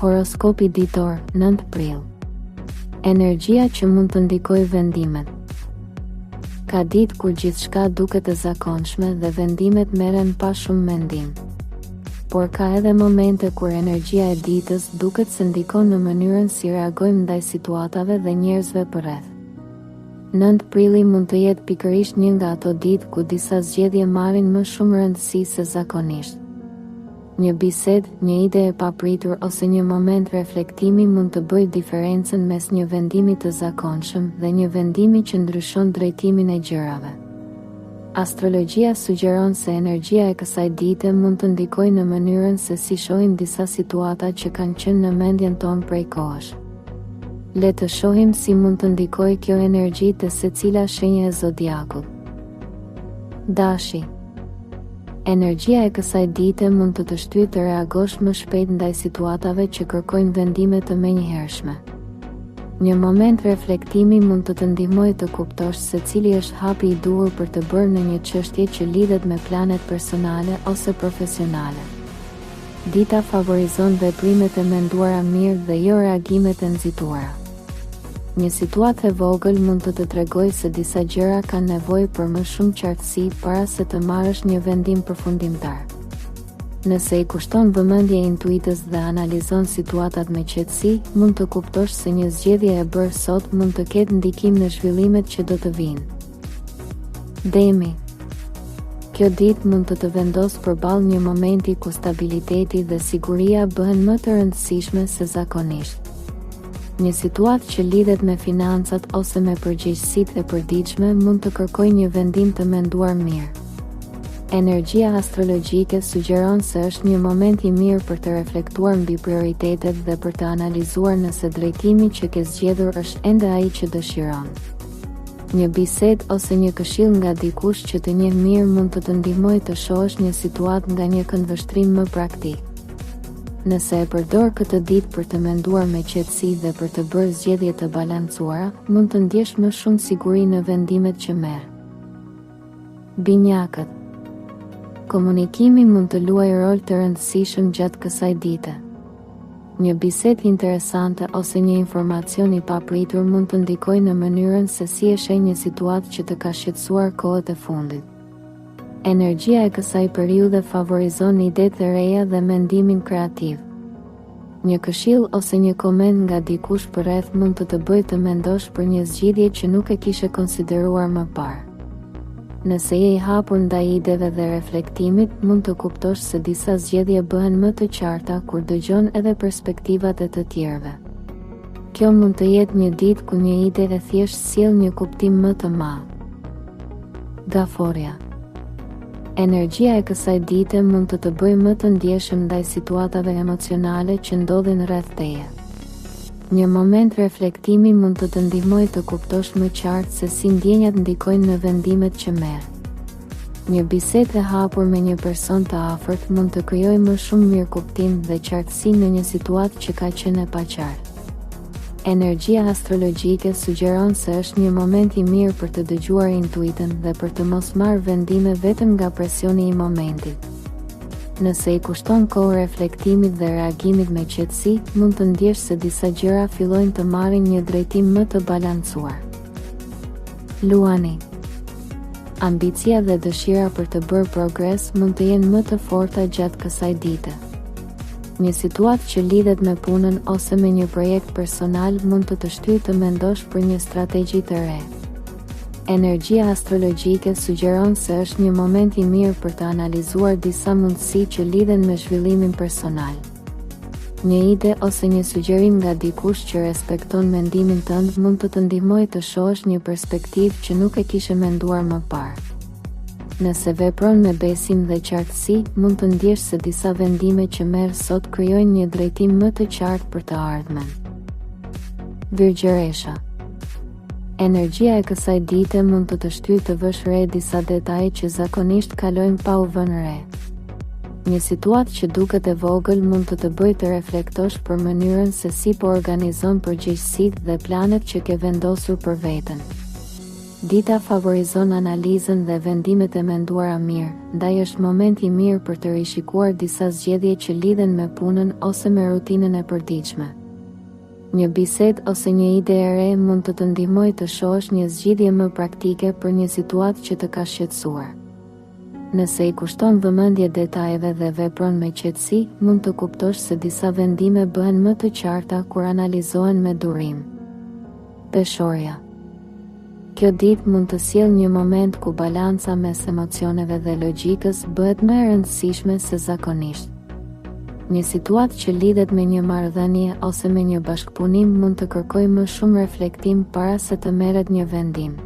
Horoskopi ditor, 9 prill. Energjia që mund të ndikojë vendimet. Ka ditë kur gjithçka duket e zakonshme dhe vendimet merren pa shumë mendim. Por ka edhe momente kur energjia e ditës duket se ndikon në mënyrën si reagojmë ndaj situatave dhe njerëzve përreth. 9 prilli mund të jetë pikërisht një nga ato ditë ku disa zgjedhje marrin më shumë rëndësi se zakonisht. Një bisedë, një ide e papritur ose një moment reflektimi mund të bëjë diferencën mes një vendimi të zakonshëm dhe një vendimi që ndryshon drejtimin e gjërave. Astrologjia sugjeron se energjia e kësaj dite mund të ndikojë në mënyrën se si shohim disa situata që kanë qenë në mendjen tonë prej kohësh. Le të shohim si mund të ndikojë kjo energji te secila shenjë e zodiakut. Dashi Energjia e kësaj dite mund të të shtyjë të reagosh më shpejt ndaj situatave që kërkojnë vendime të menjëhershme. Një moment reflektimi mund të të ndihmojë të kuptosh se cili është hapi i duhur për të bërë në një çështje që lidhet me planet personale ose profesionale. Dita favorizon veprimet e menduara mirë dhe jo reagimet e nxituara. Një situatë e vogël mund të të tregojë se disa gjëra kanë nevojë për më shumë qartësi para se të marrësh një vendim përfundimtar. Nëse i kushton vëmendje intuitës dhe analizon situatat me qetësi, mund të kuptosh se një zgjedhje e bërë sot mund të ketë ndikim në zhvillimet që do të vijnë. Demi Kjo ditë mund të të vendosë përballë një momenti ku stabiliteti dhe siguria bëhen më të rëndësishme se zakonisht. Një situatë që lidhet me financat ose me përgjegjësitë e përditshme mund të kërkojë një vendim të menduar mirë. Energjia astrologjike sugjeron se është një moment i mirë për të reflektuar mbi prioritetet dhe për të analizuar nëse drejtimi që ke zgjedhur është ende ai që dëshiron. Një bisedë ose një këshillë nga dikush që të njeh mirë mund të të ndihmojë të shohësh një situatë nga një këndvështrim më praktik. Nëse e përdor këtë ditë për të menduar me qetësi dhe për të bërë zgjedhje të balancuara, mund të ndjesh më shumë siguri në vendimet që merr. Binjakët Komunikimi mund të luajë rol të rëndësishëm gjatë kësaj dite. Një bisedë interesante ose një informacion i papritur mund të ndikojë në mënyrën se si e sheh një situatë që të ka shqetësuar kohët e fundit. Energjia e kësaj periudhe favorizon idetë e reja dhe mendimin kreativ. Një këshillë ose një koment nga dikush përreth mund të të bëjë të mendosh për një zgjidhje që nuk e kishe konsideruar më parë. Nëse je i hapur ndaj ideve dhe reflektimit, mund të kuptosh se disa zgjedhje bëhen më të qarta kur dëgjon edhe perspektivat e të tjerëve. Kjo mund të jetë një ditë ku një ide e thjeshtë sjell një kuptim më të madh. Gaforrja Energjia e kësaj dite mund të të bëjë më të ndjeshëm ndaj situatave emocionale që ndodhin rreth teje. Një moment reflektimi mund të të ndihmojë të kuptosh më qartë se si ndjenjat ndikojnë në vendimet që merr. Një bisedë e hapur me një person të afërt mund të krijojë më shumë mirëkuptim dhe qartësi në një situatë që ka qenë e paqartë. Energjia astrologjike sugjeron se është një moment i mirë për të dëgjuar intuitën dhe për të mos marrë vendime vetëm nga presioni i momentit. Nëse i kushton kohë reflektimit dhe reagimit me qetësi, mund të ndjesh se disa gjëra fillojnë të marrin një drejtim më të balancuar. Luani Ambicia dhe dëshira për të bërë progres mund të jenë më të forta gjatë kësaj dite. Një situatë që lidhet me punën ose me një projekt personal mund të të shtyjë të mendosh për një strategji të re. Energjia astrologjike sugjeron se është një moment i mirë për të analizuar disa mundësi që lidhen me zhvillimin personal. Një ide ose një sugjerim nga dikush që respekton mendimin tënd mund të të ndihmojë të shohësh një perspektivë që nuk e kishe menduar më parë. Nëse vepron me besim dhe qartësi, mund të ndjesh se disa vendime që merr sot krijojnë një drejtim më të qartë për të ardhmen. Virgjëresha Energjia e kësaj dite mund të të shtyjë të vësh re disa detaje që zakonisht kalojnë pa u vënë re. Një situatë që duket e vogël mund të të bëjë të reflektosh për mënyrën se si po organizon përgjegjësitë dhe planet që ke vendosur për veten. Dita favorizon analizën dhe vendimet e menduara mirë, ndaj është moment i mirë për të rishikuar disa zgjedhje që lidhen me punën ose me rutinën e përditshme. Një bisedë ose një ide e re mund të të ndihmojë të shohësh një zgjidhje më praktike për një situatë që të ka shqetësuar. Nëse i kushton vëmendje detajeve dhe vepron me qetësi, mund të kuptosh se disa vendime bëhen më të qarta kur analizohen me durim. Peshorja Kjo ditë mund të sjellë një moment ku balanca mes emocioneve dhe logjikës bëhet më e rëndësishme se zakonisht. Një situatë që lidhet me një marrëdhënie ose me një bashkëpunim mund të kërkojë më shumë reflektim para se të merret një vendim.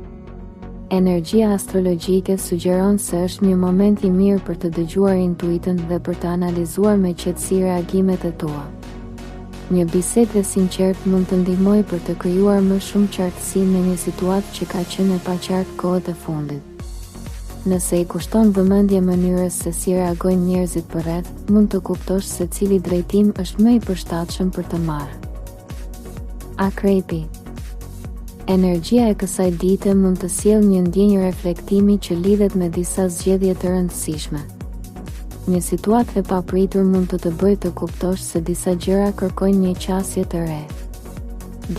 Energjia astrologjike sugjeron se është një moment i mirë për të dëgjuar intuitën dhe për të analizuar me qetësi reagimet e tua. Një bisedë e sinqertë mund të ndihmojë për të krijuar më shumë qartësi në një situatë që ka qenë e paqartë kohët e fundit. Nëse i kushton vëmendje mënyrës se si reagojnë njerëzit përreth, mund të kuptosh se cili drejtim është më i përshtatshëm për të marrë. Akrepi Energjia e kësaj dite mund të sjellë një ndjenjë reflektimi që lidhet me disa zgjedhje të rëndësishme. Një situatë e papritur mund të të bëjë të kuptosh se disa gjëra kërkojnë një qasje të re.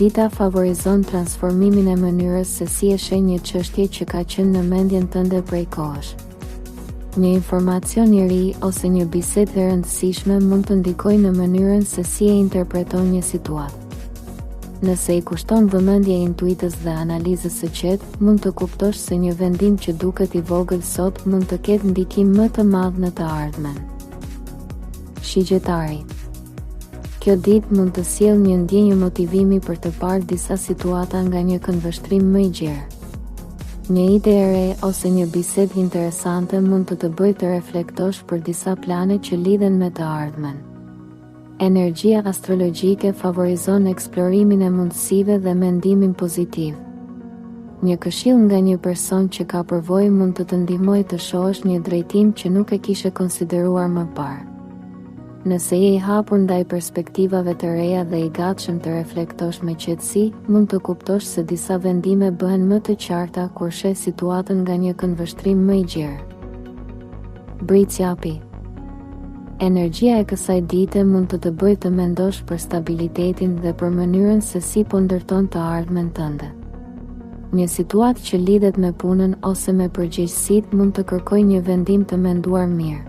Dita favorizon transformimin e mënyrës se si e sheh një çështje që ka qenë në mendjen tënde prej kohësh. Një informacion i ri ose një bisedë e rëndësishme mund të ndikojë në mënyrën se si e interpreton një situatë. Nëse i kushton vëmendje intuitës dhe analizës së qetë, mund të kuptosh se një vendim që duket i vogël sot mund të ketë ndikim më të madh në të ardhmen. Shigjetari Kjo ditë mund të sjellë një ndjenjë motivimi për të parë disa situata nga një këndvështrim më i gjerë. Një ide e re ose një bisedë interesante mund të të bëjë të reflektosh për disa plane që lidhen me të ardhmen. Energjia astrologjike favorizon eksplorimin e mundësive dhe mendimin pozitiv. Një këshillë nga një person që ka përvojë mund të të ndihmojë të shohësh një drejtim që nuk e kishe konsideruar më parë. Nëse je i hapur ndaj perspektivave të reja dhe i gatshëm të reflektosh me qetësi, mund të kuptosh se disa vendime bëhen më të qarta kur sheh situatën nga një këndvështrim më i gjerë. Bricjapi Energjia e kësaj dite mund të të bëjë të mendosh për stabilitetin dhe për mënyrën se si po ndërton të ardhmen tënde. Një situatë që lidhet me punën ose me përgjegjësitë mund të kërkojë një vendim të menduar mirë.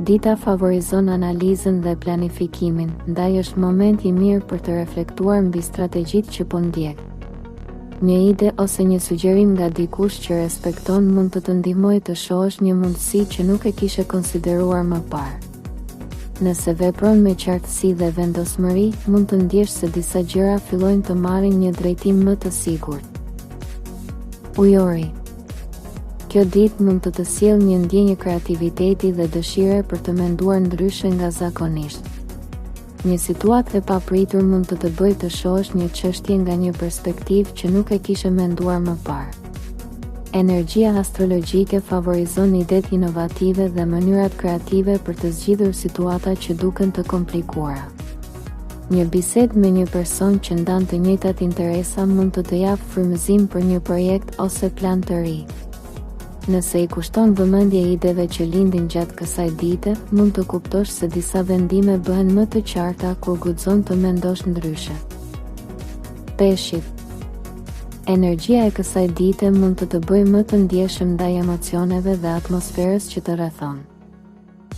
Dita favorizon analizën dhe planifikimin, ndaj është moment i mirë për të reflektuar mbi strategjitë që po ndjek. Një ide ose një sugjerim nga dikush që respekton mund të të ndihmojë të shohësh një mundësi që nuk e kishe konsideruar më parë. Nëse vepron me qartësi dhe vendosmëri, mund të ndjesh se disa gjëra fillojnë të marrin një drejtim më të sigurt. Ujori Kjo ditë mund të të sjellë një ndjenjë kreativiteti dhe dëshire për të menduar ndryshe nga zakonisht. Një situatë e papritur mund të të bëjë të shohësh një çështje nga një perspektivë që nuk e kishe menduar më parë. Energjia astrologjike favorizon idetë inovative dhe mënyrat kreative për të zgjidhur situata që duken të komplikuara. Një bisedë me një person që ndan të njëjtat interesa mund të të japë frymëzim për një projekt ose plan të ri. Nëse i kushton vëmendje ideve që lindin gjatë kësaj dite, mund të kuptosh se disa vendime bëhen më të qarta kur guxon të mendosh ndryshe. Peshqit Energjia e kësaj dite mund të të bëjë më të ndjeshëm ndaj emocioneve dhe atmosferës që të rrethon.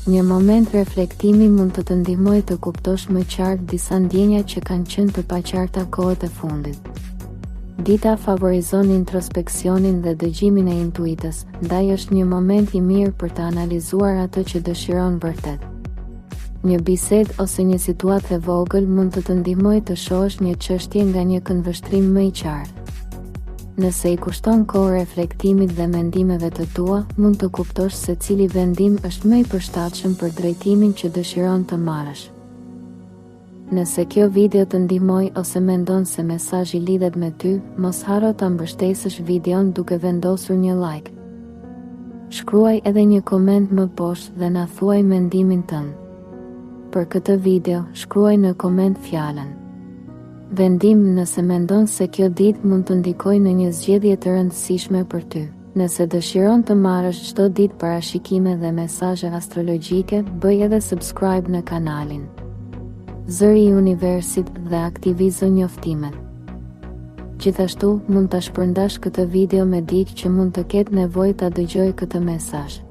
Një moment reflektimi mund të të ndihmojë të kuptosh më qartë disa ndjenja që kanë qenë të paqarta kohët e fundit. Dita favorizon introspeksionin dhe dëgjimin e intuitës, ndaj është një moment i mirë për të analizuar atë që dëshiron vërtet. Një bisedë ose një situatë e vogël mund të të ndihmojë të shohësh një çështje nga një këndvështrim më i qartë. Nëse i kushton kohë reflektimit dhe mendimeve të tua, mund të kuptosh se cili vendim është më i përshtatshëm për drejtimin që dëshiron të marrësh. Nëse kjo video të ndihmoi ose mendon se mesazhi lidhet me ty, mos harro ta mbështesësh videon duke vendosur një like. Shkruaj edhe një koment më poshtë dhe na thuaj mendimin tënd. Për këtë video, shkruaj në koment fjalën. Vendim nëse mendon se kjo ditë mund të ndikojë në një zgjedhje të rëndësishme për ty. Nëse dëshiron të marrësh çdo ditë parashikime dhe mesazhe astrologjike, bëj edhe subscribe në kanalin Zëri i Universit dhe aktivizo njoftimet. Gjithashtu, mund ta shpërndash këtë video me dikë që mund të ketë nevojë ta dëgjojë këtë mesazh.